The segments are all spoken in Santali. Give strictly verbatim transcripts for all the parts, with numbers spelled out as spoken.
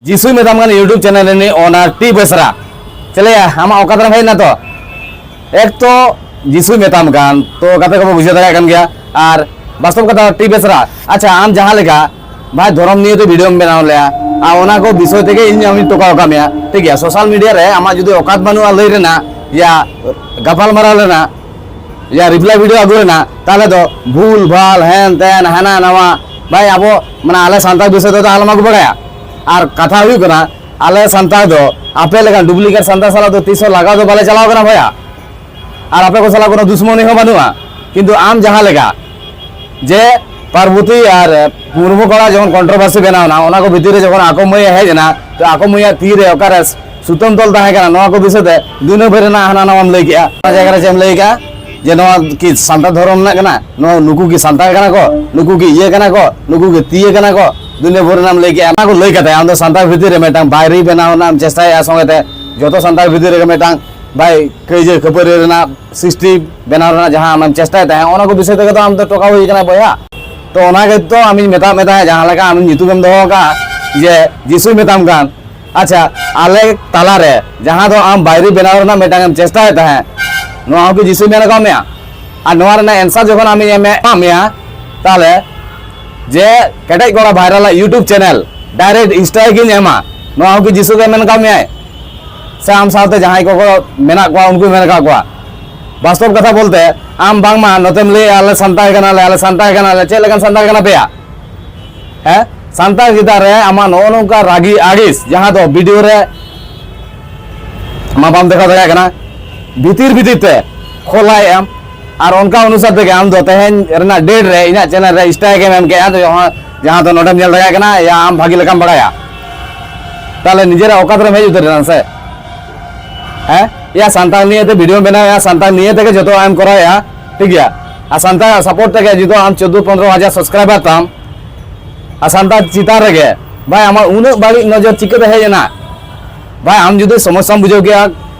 ᱡᱤᱥᱩᱭ ᱢᱮᱛᱟᱢ ᱠᱟᱱ YouTube channel ᱨᱤᱱᱤᱡ owner ᱴᱤ ᱵᱮᱥᱨᱟ, ᱪᱮᱞᱮᱭᱟ, ᱟᱢᱟᱜ ᱚᱠᱟᱛ ᱨᱮᱢ ᱦᱮᱡ ᱮᱱᱟ ᱛᱚ? ᱮᱠ ᱛᱚ ᱡᱤᱥᱩᱭ ᱢᱮᱛᱟᱢ ᱠᱟᱱ, ᱛᱚ ᱠᱟᱛᱷᱟ ᱠᱚᱵᱚ ᱵᱩᱡᱷᱟᱹᱣ ᱫᱟᱲᱮᱭᱟᱜ ᱠᱟᱱ ᱜᱮᱭᱟ᱾ ᱟᱨ ᱵᱟᱥᱛᱚᱵ ᱠᱟᱛᱷᱟ, ᱴᱤ ᱵᱮᱥᱨᱟ, ᱟᱪᱪᱷᱟ, ᱟᱢ ᱡᱟᱦᱟᱸ ᱞᱮᱠᱟ ᱵᱷᱟᱭ ᱫᱷᱚᱨᱚᱢ ᱱᱤᱭᱮ ᱛᱮ ᱵᱷᱤᱰᱤᱭᱳᱢ ᱵᱮᱱᱟᱣ ᱞᱮᱭᱟ, ᱟᱨ ᱚᱱᱟ ᱠᱚ ᱵᱤᱥᱚᱭ ᱛᱮᱜᱮ ᱤᱧ ᱟᱢᱤᱧ ᱴᱚᱠᱟᱣ ᱟᱠᱟᱫ ᱢᱮᱭᱟ, ᱴᱷᱤᱠ ᱜᱮᱭᱟ? ᱥᱳᱥᱟᱞ ᱢᱤᱰᱤᱭᱟ ᱨᱮ ᱟᱢᱟᱜ ᱡᱩᱫᱤ ᱚᱠᱟᱛ ᱵᱟᱹᱱᱩᱜᱼᱟ ᱞᱟᱹᱭ ᱨᱮᱱᱟᱜ, ᱭᱟ ᱜᱟᱯᱟᱞ ᱢᱟᱨᱟᱣ ᱨᱮᱱᱟᱜ, ᱭᱟ ᱨᱤᱯᱞᱟᱭ ᱵᱷᱤᱰᱤᱭᱳ ᱟᱹᱜᱩ ᱨᱮᱱᱟᱜ, ᱛᱟᱦᱚᱞᱮ ᱫᱚ ᱵᱷᱩᱞ ᱵᱷᱟᱞ ᱦᱮᱱ ᱛᱮᱱ ᱦᱟᱱᱟ ᱱᱟᱣᱟ᱾ ᱵᱷᱟᱭ, ᱟᱵᱚ ᱢᱟᱱᱮ ᱟᱞᱮ ᱥᱟᱱᱛᱟᱲ ᱵᱤᱥᱚᱭ ᱛᱮᱫᱚ ᱟᱞᱚᱢ ᱟᱹᱜᱩ ᱵᱟᱲᱟᱭᱟ᱾ ᱟᱨ ᱠᱟᱛᱷᱟ ᱦᱩᱭᱩᱜ ᱠᱟᱱᱟ, ᱟᱞᱮ ᱥᱟᱱᱛᱟᱲ ᱫᱚ ᱟᱯᱮ ᱞᱮᱠᱟᱱ ᱰᱩᱯᱞᱤᱠᱮᱴ ᱥᱟᱱᱛᱟᱲ ᱥᱟᱞᱟᱜ ᱫᱚ ᱛᱤᱥ ᱦᱚᱸ ᱞᱟᱜᱟᱣ ᱫᱚ ᱵᱟᱞᱮ ᱪᱟᱞᱟᱣ ᱠᱟᱱᱟ ᱵᱷᱟᱭᱟ᱾ ᱟᱨ ᱟᱯᱮ ᱠᱚ ᱥᱟᱞᱟᱜ ᱠᱳᱱᱳ ᱫᱩᱥᱢᱚᱱᱤ ᱦᱚᱸ ᱵᱟᱹᱱᱩᱜᱼᱟ᱾ ᱠᱤᱱᱛᱩ ᱟᱢ ᱡᱟᱦᱟᱸ ᱞᱮᱠᱟ ᱡᱮ ᱯᱟᱨᱵᱚᱛᱤ ᱟᱨ ᱢᱩᱨᱢᱩ ᱠᱚᱲᱟ ᱡᱚᱠᱷᱚᱱ ᱠᱚᱱᱴᱨᱳᱵᱷᱟᱨᱥᱤ ᱵᱮᱱᱟᱣ ᱮᱱᱟ, ᱚᱱᱟ ᱠᱚ ᱵᱷᱤᱛᱤᱨ ᱨᱮ ᱡᱚᱠᱷᱚᱱ ᱟᱠᱚ ᱢᱟᱹᱭ ᱮ ᱦᱮᱡ ᱮᱱᱟ, ᱛᱚ ᱟᱠᱚ ᱢᱟᱹᱭᱟᱜ ᱛᱤ ᱨᱮ ᱚᱠᱟᱨᱮ ᱥᱩᱛᱟᱹᱢ ᱛᱚᱞ ᱛᱟᱦᱮᱸ ᱠᱟᱱᱟ, ᱱᱚᱣᱟ ᱠᱚ ᱵᱤᱥᱚᱭ ᱛᱮ ᱫᱩᱱᱤᱭᱟᱹ ᱵᱷᱟᱹᱨ ᱨᱮᱱᱟᱜ ᱦᱟᱱᱟ ᱱᱟᱣᱟᱢ ᱞᱟᱹᱭ ᱠᱮᱜᱼᱟ᱾ ᱚᱱᱟ ᱡᱟᱭᱜᱟ ᱨᱮ ᱪᱮᱫ ᱮᱢ ᱞᱟᱹᱭ ᱠᱮᱜᱼᱟ ᱡᱮ ᱱᱚᱣᱟ ᱠᱤ ᱥᱟᱱᱛᱟᱲ ᱫᱷᱚᱨᱚᱢ ᱨᱮᱱᱟᱜ ᱠᱟᱱᱟ? ᱱᱚᱣᱟ ᱱᱩᱠᱩ ᱠᱤ ᱥᱟᱱᱛᱟᱲ ᱠᱟᱱᱟ ᱠᱚ? ᱱᱩᱠᱩ ᱠᱤ ᱤᱭᱟᱹ ᱠᱟᱱᱟ ᱠᱚ? ᱱᱩᱠᱩ ᱠᱤ ᱛᱤᱭᱟᱹ ᱠᱟᱱᱟ ᱠᱚ? ᱫᱩᱱᱤᱭᱟᱹ ᱵᱷᱳᱨ ᱨᱮᱱᱟᱜ ᱮᱢ ᱞᱟᱹᱭ ᱠᱮᱜᱼᱟ᱾ ᱚᱱᱟ ᱠᱚ ᱞᱟᱹᱭ ᱠᱟᱛᱮ ᱟᱢ ᱫᱚ ᱥᱟᱱᱛᱟᱲ ᱵᱷᱤᱛᱤᱨ ᱨᱮ ᱢᱤᱫᱴᱟᱝ ᱵᱟᱭᱨᱤ ᱵᱮᱱᱟᱣ ᱨᱮᱱᱟᱜ ᱮᱢ ᱪᱮᱥᱴᱟᱭᱮᱜᱼᱟ, ᱥᱚᱸᱜᱮ ᱛᱮ ᱡᱚᱛᱚ ᱥᱟᱱᱛᱟᱲ ᱵᱷᱤᱛᱤᱨ ᱨᱮᱜᱮ ᱢᱤᱫᱴᱟᱝ ᱵᱟᱭ ᱠᱟᱹᱭᱡᱟᱹ ᱠᱷᱟᱹᱯᱟᱹᱨᱤ ᱨᱮᱱᱟᱜ ᱥᱨᱤᱥᱴᱤ ᱵᱮᱱᱟᱣ ᱨᱮᱱᱟᱜ ᱡᱟᱦᱟᱸ ᱟᱢᱮᱢ ᱪᱮᱥᱴᱟᱭ ᱛᱟᱦᱮᱸᱫ, ᱚᱱᱟ ᱠᱚ ᱵᱤᱥᱚᱭ ᱛᱮᱜᱮ ᱛᱚ ᱟᱢ ᱫᱚ ᱴᱚᱠᱟᱣ ᱦᱩᱭ ᱠᱟᱱᱟ ᱵᱚᱭᱦᱟ᱾ ᱛᱚ ᱚᱱᱟ ᱜᱮᱛᱚ ᱟᱢᱤᱧ ᱢᱮᱛᱟᱜ ᱢᱮ ᱛᱟᱦᱮᱸᱫ, ᱡᱟᱦᱟᱸ ᱞᱮᱠᱟ ᱟᱢ ᱧᱩᱛᱩᱢᱮᱢ ᱫᱚᱦᱚ ᱟᱠᱟᱫᱼᱟ ᱡᱮ ᱡᱤᱥᱩᱭ ᱢᱮᱛᱟᱢ ᱠᱟᱱ, ᱟᱪᱪᱷᱟ, ᱟᱞᱮ ᱛᱟᱞᱟᱨᱮ ᱡᱟᱦᱟᱸ ᱫᱚ ᱟᱢ ᱵᱟᱭᱨᱤ ᱵᱮᱱᱟᱣ ᱨᱮᱱᱟᱜ ᱢᱤᱫᱴᱟᱝ ᱮᱢ ᱪᱮᱥᱴᱟᱭᱮᱫ ᱛᱟᱦᱮᱸᱫ, ᱱᱚᱣᱟ ᱦᱚᱸ ᱠᱤ ᱡᱤᱥᱩᱭ ᱢᱮᱱ ᱟᱠᱟᱫ ᱢᱮᱭᱟ? ᱟᱨ ᱱᱚᱣᱟ ᱨᱮᱱᱟᱜ ᱮᱱᱥᱟᱨ ᱡᱚᱠᱷᱚᱱ ᱟᱢᱤᱧ ᱮᱢ ᱮᱢᱟᱜ ᱢᱮᱭᱟ, ᱛᱟᱦᱚᱞᱮ ᱡᱮ ᱠᱮᱴᱮᱡ ᱠᱚᱲᱟ ᱵᱷᱟᱭᱨᱟᱞᱟᱜ YouTube channel direct strike ᱤᱧ ᱮᱢᱟ, ᱱᱚᱣᱟ ᱦᱚᱸ ᱠᱤ ᱡᱤᱥᱩ ᱜᱮ ᱢᱮᱱ ᱟᱠᱟᱫ ᱢᱮᱭᱟᱭ? ᱥᱮ ᱟᱢ ᱥᱟᱶᱛᱮ ᱡᱟᱦᱟᱸᱭ ᱠᱚᱠᱚ ᱢᱮᱱᱟᱜ ᱠᱚᱣᱟ ᱩᱱᱠᱩ ᱢᱮᱱ ᱟᱠᱟᱫ ᱠᱚᱣᱟ? ᱵᱟᱥᱛᱚᱵ ᱠᱟᱛᱷᱟ ᱵᱚᱞᱛᱮ, ᱟᱢ ᱵᱟᱝᱢᱟ ᱱᱚᱛᱮᱢ ᱞᱟᱹᱭᱮᱜᱼᱟ, "ᱟᱞᱮ ᱥᱟᱱᱛᱟᱲ ᱠᱟᱱᱟᱞᱮ, ᱟᱞᱮ ᱥᱟᱱᱛᱟᱲ ᱠᱟᱱᱟᱞᱮ", ᱪᱮᱫ ᱞᱮᱠᱟᱱ ᱥᱟᱱᱛᱟᱲ ᱠᱟᱱᱟ ᱯᱮᱭᱟ? ᱦᱮᱸ, ᱥᱟᱱᱛᱟᱲ ᱪᱮᱛᱟᱱ ᱨᱮ ᱟᱢᱟᱜ ᱱᱚᱜᱼᱚ ᱱᱚᱝᱠᱟ ᱨᱟᱹᱜᱤ ᱟᱹᱲᱤᱥ, ᱡᱟᱦᱟᱸ ᱫᱚ ᱵᱷᱤᱰᱤᱭᱳ ᱨᱮ ᱢᱟ ᱵᱟᱢ ᱫᱮᱠᱷᱟᱣ ᱫᱟᱲᱮᱭᱟᱜ ᱠᱟᱱᱟ, ᱵᱷᱤᱛᱤᱨ ᱵᱷᱤᱛᱤᱨ ᱛᱮ ᱠᱷᱚᱞᱟᱭᱮᱫ ᱟᱢ᱾ ᱟᱨ ᱚᱱᱠᱟ ᱚᱱᱩᱥᱟᱨ ᱛᱮᱜᱮ ᱟᱢ ᱫᱚ ᱛᱮᱦᱮᱧ ᱨᱮᱱᱟᱜ ᱰᱮᱴ ᱨᱮ ᱤᱧᱟᱹᱜ ᱪᱮᱱᱮᱞ ᱨᱮ ᱥᱴᱨᱟᱭᱤᱠ ᱮᱢ ᱮᱢ ᱠᱮᱜᱼᱟ, ᱡᱟᱦᱟᱸ, ᱡᱟᱦᱟᱸ ᱫᱚ ᱱᱚᱰᱮᱢ ᱧᱮᱞ ᱫᱟᱲᱮᱭᱟᱜ ᱠᱟᱱᱟ, ᱭᱟ ᱟᱢ ᱵᱷᱟᱹᱜᱤ ᱞᱮᱠᱟᱢ ᱵᱟᱲᱟᱭᱟ᱾ ᱛᱟᱦᱚᱞᱮ ᱱᱤᱡᱮᱨᱟᱜ ᱚᱠᱟᱛ ᱨᱮᱢ ᱦᱮᱡ ᱩᱛᱟᱹᱨ ᱮᱱᱟ ᱥᱮ? ᱦᱮᱸ, ᱭᱟ ᱥᱟᱱᱛᱟᱲ ᱱᱤᱭᱮ ᱛᱮ ᱵᱷᱤᱰᱤᱭᱳ ᱵᱮᱱᱟᱣᱮᱜᱼᱟ, ᱥᱟᱱᱛᱟᱲ ᱱᱤᱭᱮ ᱛᱮᱜᱮ ᱡᱚᱛᱚᱣᱟᱜ ᱮᱢ ᱠᱚᱨᱟᱣᱮᱜᱼᱟ, ᱴᱷᱤᱠ ᱜᱮᱭᱟ? ᱟᱨ ᱥᱟᱱᱛᱟᱲ ᱥᱟᱯᱳᱨᱴ ᱛᱮᱜᱮ ᱡᱩᱫᱤ ᱟᱢ ᱪᱳᱫᱽᱫᱳ ᱯᱚᱱᱨᱚ ᱦᱟᱡᱟᱨ ᱥᱟᱵᱥᱠᱨᱟᱭᱵᱟᱨ ᱛᱟᱢ, ᱟᱨ ᱥᱟᱱᱛᱟᱲ ᱪᱮᱛᱟᱱ ᱨᱮᱜᱮ ᱵᱷᱟᱭ ᱟᱢᱟᱜ ᱩᱱᱟᱹᱜ ᱵᱟᱹᱲᱤᱡ ᱱᱚᱡᱚᱨ ᱪᱤᱠᱟᱹᱛᱮ ᱦᱮᱡ ᱮᱱᱟ? ᱵᱷᱟᱭ, ᱟᱢ ᱡᱩᱫᱤ ᱥᱚᱢᱚᱥᱥᱟᱢ ᱵᱩᱡᱷᱟᱹᱣ ᱠᱮᱭᱟ,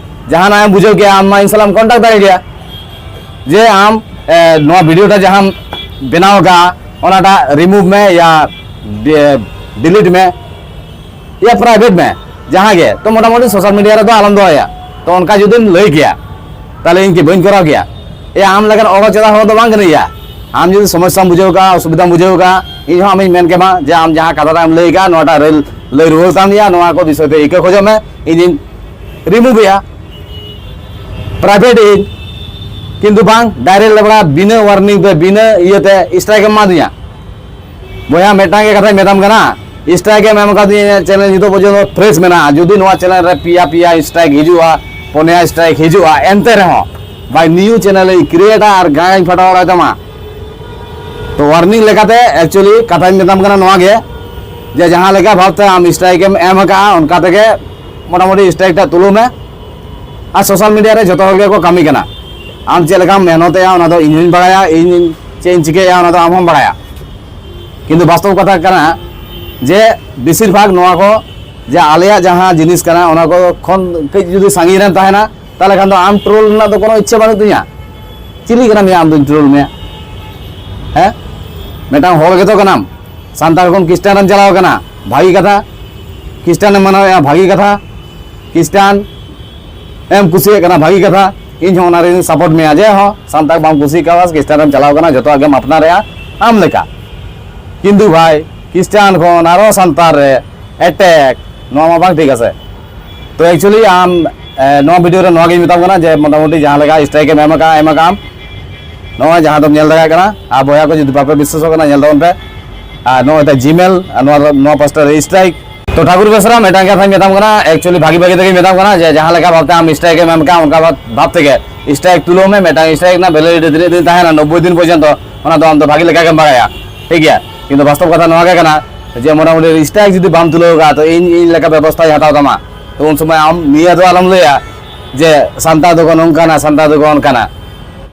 ᱡᱟᱦᱟᱱᱟᱜ ᱮᱢ ᱵᱩᱡᱷᱟᱹᱣ ᱠᱮᱭᱟ, ᱟᱢ ᱢᱟ ᱤᱧ ᱥᱟᱞᱟᱜ ᱮᱢ ᱠᱚᱱᱴᱟᱠᱴ ᱫᱟᱲᱮ ᱠᱮᱭᱟ᱾ ᱡᱮ ᱟᱢ, ᱮ, ᱱᱚᱣᱟ ᱵᱷᱤᱰᱤᱭᱳᱴᱟ ᱡᱟᱦᱟᱸᱢ ᱵᱮᱱᱟᱣ ᱟᱠᱟᱫᱼᱟ, ᱚᱱᱟᱴᱟᱜ ᱨᱤᱢᱩᱵᱷ ᱢᱮ ᱭᱟ ᱰᱤ-, ᱰᱤᱞᱤᱴ ᱢᱮ᱾ ᱭᱟ ᱯᱨᱟᱭᱵᱷᱮᱴ ᱢᱮ, ᱡᱟᱦᱟᱸ ᱜᱮ, ᱛᱚ ᱢᱚᱴᱟᱢᱩᱴᱤ ᱥᱳᱥᱟᱞ ᱢᱤᱰᱤᱭᱟ ᱨᱮᱫᱚ ᱟᱞᱚᱢ ᱫᱚᱦᱚᱭᱟ᱾ ᱛᱚ ᱚᱱᱠᱟ ᱡᱩᱫᱤᱢ ᱞᱟᱹᱭ ᱠᱮᱭᱟ, ᱛᱟᱦᱞᱮ ᱤᱧ ᱠᱤ ᱵᱟᱹᱧ ᱠᱚᱨᱟᱣ ᱠᱮᱭᱟ? ᱮᱭᱟ, ᱟᱢ ᱞᱮᱠᱟᱱ ᱚᱲᱚ ᱪᱮᱫᱟ ᱦᱚᱲ ᱫᱚ ᱵᱟᱝ ᱠᱟᱹᱱᱟᱹᱧ ᱭᱟ᱾ ᱟᱢ ᱡᱩᱫᱤ ᱥᱚᱢᱚᱥᱥᱟᱢ ᱵᱩᱡᱷᱟᱹᱣ ᱠᱟᱜᱼᱟ, ᱚᱥᱩᱵᱤᱫᱷᱟᱢ ᱵᱩᱡᱷᱟᱹᱣ ᱠᱟᱜᱼᱟ, ᱤᱧ ᱦᱚᱸ ᱟᱢᱤᱧ ᱢᱮᱱ ᱠᱮᱢᱟ ᱡᱮ ᱟᱢ ᱡᱟᱦᱟᱸ ᱠᱟᱛᱷᱟᱴᱟᱜ ᱮᱢ ᱞᱟᱹᱭ ᱠᱟᱜᱼᱟ, ᱱᱚᱣᱟᱴᱟᱜ ᱞᱟᱹᱭ, ᱞᱟᱹᱭ ᱨᱩᱣᱟᱹᱲ ᱛᱟᱢ ᱜᱮᱭᱟ, ᱱᱚᱣᱟ ᱠᱚ ᱵᱤᱥᱚᱭ ᱛᱮ ᱤᱠᱟᱹ ᱠᱷᱚᱡᱚᱜ ᱢᱮ, ᱤᱧᱤᱧ ᱨᱤᱢᱩᱵᱷ ᱮᱭᱟ᱾ ᱯᱨᱟᱭᱵᱷᱮᱴ ᱤᱧ, ᱠᱤᱱᱛᱩ ᱵᱟᱝ, ᱰᱟᱭᱨᱮᱠᱴ ᱞᱮᱵᱲᱟ ᱵᱤᱱᱟᱹ ᱳᱣᱟᱨᱱᱤᱝ ᱛᱮ, ᱵᱤᱱᱟᱹ ᱤᱭᱟᱹᱛᱮ ᱥᱴᱨᱟᱭᱤᱠ ᱮᱢ ᱮᱢᱟᱫᱤᱧᱟ᱾ ᱵᱚᱭᱦᱟ, ᱢᱤᱫᱴᱟᱝ ᱜᱮ ᱠᱟᱛᱷᱟᱧ ᱢᱮᱛᱟᱢ ᱠᱟᱱᱟ, ᱥᱴᱨᱟᱭᱤᱠ ᱮᱢ ᱮᱢ ᱟᱠᱟᱫᱤᱧᱟ, ᱪᱮᱱᱮᱞ ᱱᱤᱛᱚᱜ ᱯᱚᱨᱡᱚᱱᱛᱚ ᱯᱷᱨᱮᱥ ᱢᱮᱱᱟᱜᱼᱟ᱾ ᱡᱩᱫᱤ ᱱᱚᱣᱟ ᱪᱮᱱᱮᱞ ᱨᱮ ᱯᱮᱭᱟ ᱯᱮᱭᱟ ᱥᱴᱨᱟᱭᱤᱠ ᱦᱤᱡᱩᱜᱼᱟ, ᱯᱩᱱᱭᱟ ᱥᱴᱨᱟᱭᱤᱠ ᱦᱤᱡᱩᱜᱼᱟ, ᱮᱱᱛᱮ ᱨᱮᱦᱚᱸ ᱵᱟᱭ ᱱᱤᱭᱩ ᱪᱮᱱᱮᱞ ᱤᱧ ᱠᱨᱤᱭᱮᱴᱟ ᱟᱨ ᱜᱟᱭᱟᱧ ᱯᱷᱟᱴᱟᱣ ᱫᱟᱲᱮᱭᱟᱛᱟᱢᱟ᱾ ᱛᱚ ᱳᱣᱟᱨᱱᱤᱝ ᱞᱮᱠᱟᱛᱮ ᱮᱠᱪᱩᱭᱮᱞᱤ ᱠᱟᱛᱷᱟᱧ ᱢᱮᱛᱟᱢ ᱠᱟᱱᱟ ᱱᱚᱣᱟ ᱜᱮ, ᱡᱮ ᱡᱟᱦᱟᱸ ᱞᱮᱠᱟ ᱵᱷᱟᱵᱛᱮ ᱟᱢ ᱥᱴᱨᱟᱭᱤᱠ ᱮᱢ ᱮᱢ ᱟᱠᱟᱫᱼᱟ, ᱚᱱᱠᱟ ᱛᱮᱜᱮ ᱢᱚᱴᱟᱢᱩᱴᱤ ᱥᱴᱨᱟᱭᱤᱠ ᱴᱟᱜ ᱛᱩᱞᱟᱹᱣ ᱢᱮ᱾ ᱟᱨ ᱥᱳᱥᱟᱞ ᱢᱤᱰᱤᱭᱟ ᱨᱮ ᱡᱚᱛᱚ ᱦᱚᱲ ᱜᱮᱠᱚ ᱠᱟᱹᱢᱤ ᱠᱟᱱᱟ᱾ ᱟᱢ ᱪᱮᱫ ᱞᱮᱠᱟᱢ ᱢᱮᱦᱱᱚᱛᱮᱜᱼᱟ, ᱚᱱᱟ ᱫᱚ ᱤᱧ ᱦᱚᱸᱧ ᱵᱟᱲᱟᱭᱟ, ᱤᱧ ᱪᱮᱫ ᱤᱧ ᱪᱤᱠᱟᱹᱭᱟ, ᱚᱱᱟ ᱫᱚ ᱟᱢ ᱦᱚᱸᱢ ᱵᱟᱲᱟᱭᱟ᱾ ᱠᱤᱱᱛᱩ ᱵᱟᱥᱛᱚᱵ ᱠᱟᱛᱷᱟ ᱠᱟᱱᱟ ᱡᱮ ᱵᱮᱥᱤᱨ ᱵᱷᱟᱜᱽ ᱱᱚᱣᱟ ᱠᱚ, ᱡᱮ ᱟᱞᱮᱭᱟᱜ ᱡᱟᱦᱟᱸ ᱡᱤᱱᱤᱥ ᱠᱟᱱᱟ, ᱚᱱᱟ ᱠᱚ ᱠᱷᱚᱱ ᱠᱟᱹᱡ ᱡᱩᱫᱤ ᱥᱟᱺᱜᱤᱧ ᱨᱮᱢ ᱛᱟᱦᱮᱱᱟ, ᱛᱟᱦᱚᱞᱮ ᱠᱷᱟᱱ ᱫᱚ ᱟᱢ ᱴᱨᱳᱞ ᱨᱮᱱᱟᱜ ᱫᱚ ᱠᱳᱱᱳ ᱤᱪᱪᱷᱟᱹ ᱵᱟᱹᱱᱩᱜ ᱛᱤᱧᱟᱹ᱾ ᱪᱤᱞᱤ ᱠᱟᱱᱟᱢ ᱭᱟ ᱟᱢ ᱫᱚᱧ ᱴᱨᱳᱞ ᱢᱮᱭᱟ? ᱦᱮᱸ, ᱢᱤᱫᱴᱟᱝ ᱦᱚᱲ ᱜᱮᱛᱚ ᱠᱟᱱᱟᱢ᱾ ᱥᱟᱱᱛᱟᱲ ᱠᱷᱚᱱ ᱠᱷᱨᱤᱥᱴᱟᱱ ᱮᱢ ᱪᱟᱞᱟᱣ ᱠᱟᱱᱟ, ᱵᱷᱟᱹᱜᱤ ᱠᱟᱛᱷᱟ᱾ ᱠᱷᱨᱤᱥᱴᱟᱱ ᱮᱢ ᱢᱟᱱᱟᱣᱮᱫᱼᱟ, ᱵᱷᱟᱹᱜᱤ ᱠᱟᱛᱷᱟ᱾ ᱠᱷᱨᱤᱥᱴᱟᱱ ᱮᱢ ᱠᱩᱥᱤᱭᱟᱜ ᱠᱟᱱᱟ, ᱵᱷᱟᱹᱜᱤ ᱠᱟᱛᱷᱟ᱾ ᱤᱧ ᱦᱚᱸ ᱚᱱᱟ ᱨᱮᱧ ᱥᱟᱯᱳᱨᱴ ᱢᱮᱭᱟ, ᱡᱮ ᱦᱚᱸ ᱥᱟᱱᱛᱟᱲ ᱵᱟᱢ ᱠᱩᱥᱤ ᱠᱟᱣᱟ, ᱠᱷᱨᱤᱥᱴᱟᱱ ᱨᱮᱢ ᱪᱟᱞᱟᱣ ᱠᱟᱱᱟ, ᱡᱚᱛᱚᱣᱟᱜ ᱜᱮᱢ ᱟᱯᱱᱟᱨᱮᱜᱼᱟ ᱟᱢ ᱞᱮᱠᱟ᱾ ᱠᱤᱱᱛᱩ ᱵᱷᱟᱭ, ᱠᱷᱨᱤᱥᱴᱟᱱ ᱠᱷᱚᱱ ᱟᱨᱚ ᱥᱟᱱᱛᱟᱲ ᱨᱮ ᱮᱴᱮᱠ, ᱱᱚᱣᱟ ᱢᱟ ᱵᱟᱝ ᱴᱷᱤᱠ ᱟᱥᱮ᱾ ᱛᱚ ᱮᱠᱪᱩᱭᱮᱞᱤ ᱟᱢ, ᱮ, ᱱᱚᱣᱟ ᱵᱷᱤᱰᱤᱭᱳ ᱨᱮ ᱱᱚᱣᱟ ᱜᱤᱧ ᱢᱮᱛᱟᱢ ᱠᱟᱱᱟ ᱡᱮ ᱢᱚᱴᱟᱢᱩᱴᱤ ᱡᱟᱦᱟᱸ ᱞᱮᱠᱟ ᱥᱴᱨᱟᱭᱤᱠ ᱮᱢ ᱮᱢ ᱟᱠᱟᱫᱼᱟ, ᱮᱢ ᱟᱠᱟᱫᱼᱟᱢ, ᱱᱚᱜᱼᱚᱭ ᱡᱟᱦᱟᱸ ᱫᱚᱢ ᱧᱮᱞ ᱫᱟᱲᱮᱭᱟᱜ ᱠᱟᱱᱟ᱾ ᱟᱨ ᱵᱚᱭᱦᱟ ᱠᱚ ᱡᱩᱫᱤ ᱵᱟᱯᱮ ᱵᱤᱥᱣᱟᱥᱚᱜ ᱠᱟᱱᱟ, ᱧᱮᱞ ᱛᱟᱵᱚᱱ ᱯᱮ᱾ ᱟᱨ ᱱᱚᱜᱼᱚᱭ ᱛᱟ ᱡᱤᱢᱮᱞ, ᱟᱨ ᱱᱚᱣᱟ, ᱱᱚᱣᱟ ᱯᱟᱥᱴᱟ ᱨᱮ ᱥᱴᱨᱟᱭᱤᱠ᱾ ᱛᱚ ᱴᱷᱟᱠᱩᱨ ᱵᱮᱥᱨᱟ, ᱢᱤᱫᱴᱟᱝ ᱠᱟᱛᱷᱟᱧ ᱢᱮᱛᱟᱢ ᱠᱟᱱᱟ, ᱮᱠᱪᱩᱭᱮᱞᱤ ᱵᱷᱟᱜᱤ ᱵᱷᱟᱜᱤ ᱛᱮᱜᱮᱧ ᱢᱮᱛᱟᱢ ᱠᱟᱱᱟ ᱡᱮ ᱡᱟᱦᱟᱸ ᱞᱮᱠᱟ ᱵᱷᱟᱵᱛᱮ ᱟᱢ ᱥᱴᱨᱟᱭᱤᱠ ᱮᱢ ᱮᱢ ᱠᱟᱜᱼᱟ, ᱚᱱᱠᱟ ᱵᱷᱟᱵ, ᱵᱷᱟᱵ ᱛᱮᱜᱮ ᱥᱴᱨᱟᱭᱤᱠ ᱛᱩᱞᱟᱹᱣ ᱢᱮ᱾ ᱢᱤᱫᱴᱟᱝ ᱥᱴᱨᱟᱭᱤᱠ ᱨᱮᱱᱟᱜ ᱵᱷᱮᱞᱤᱰᱤᱴᱤ ᱛᱤᱱᱟᱹᱜ ᱫᱤᱱ ᱛᱟᱦᱮᱱᱟ, ᱱᱚᱵᱵᱳᱭ ᱫᱤᱱ ᱯᱚᱨᱡᱚᱱᱛᱚ, ᱚᱱᱟ ᱫᱚ ᱟᱢ ᱫᱚ ᱵᱷᱟᱜᱤ ᱞᱮᱠᱟ ᱜᱮᱢ ᱵᱟᱲᱟᱭᱟ, ᱴᱷᱤᱠ ᱜᱮᱭᱟ᱾ ᱠᱤᱱᱛᱩ ᱵᱟᱥᱛᱚᱵ ᱠᱟᱛᱷᱟ ᱱᱚᱣᱟ ᱜᱮ ᱠᱟᱱᱟ ᱡᱮ ᱢᱚᱴᱟᱢᱩᱴᱤ ᱥᱴᱨᱟᱭᱤᱠ ᱡᱩᱫᱤ ᱵᱟᱢ ᱛᱩᱞᱟᱹᱣ ᱠᱟᱜᱼᱟ, ᱛᱚ ᱤᱧ, ᱤᱧ ᱞᱮᱠᱟ ᱵᱮᱵᱚᱥᱛᱷᱟᱧ ᱦᱟᱛᱟᱣ ᱛᱟᱢᱟ᱾ ᱛᱚ ᱩᱱ ᱥᱚᱢᱚᱭ ᱟᱢ ᱱᱤᱭᱟᱹ ᱫᱚ ᱟᱞᱚᱢ ᱞᱟᱹᱭᱟ ᱡᱮ ᱥᱟᱱᱛᱟᱲ ᱫᱚᱠᱚ ᱱᱚᱝᱠᱟᱱᱟ, ᱥᱟᱱᱛᱟᱲ ᱫᱚᱠᱚ ᱚᱱᱠᱟᱱᱟ᱾